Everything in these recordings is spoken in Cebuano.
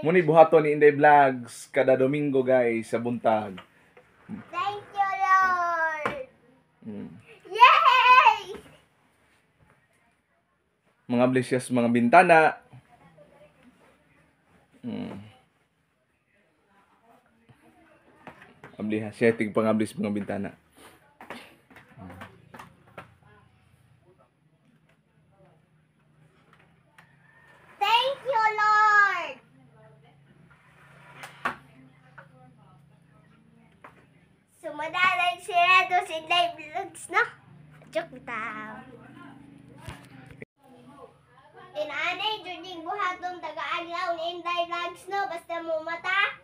Muni buhaton ni Inday Vlogs kada Domingo, guys, sa buntag. Thank you, Lord. Yay! Mga bless mga bintana. Abli ha, siya tig pangablis mga bintana. Thank you, Lord. Sumadalag sirado si Inday Vlogs, no? Joke bitaw. Inaanay, jud buhaton taga-adlaw ni Inday Vlogs, no? Basta mo mata.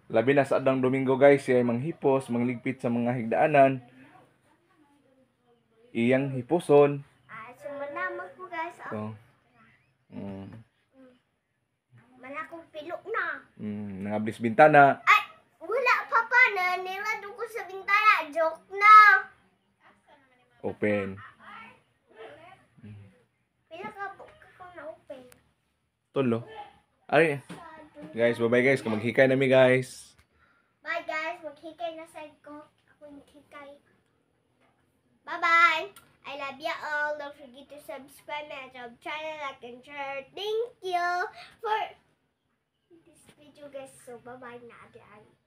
Labi na sa adang Domingo, guys, siya ay manghipos, mangligpit sa mga higdaanan. Iyang hiposon. Ah, sumanamag ko, guys. Oh. So, Malakong pilo na. Nangablis bintana. Ay, wala pa pa na. Nilado ko sa bintana. Joke na. Open. Pila ka po ka na open. Tulo. Ay, guys, bye-bye, guys. Maghikay na mi, guys. Bye, guys, maghikay na side ko. Ako maghikay. Bye-bye. I love you all. Don't forget to subscribe my YouTube channel, like and share. Thank you for this video, guys. So bye-bye na. Ate.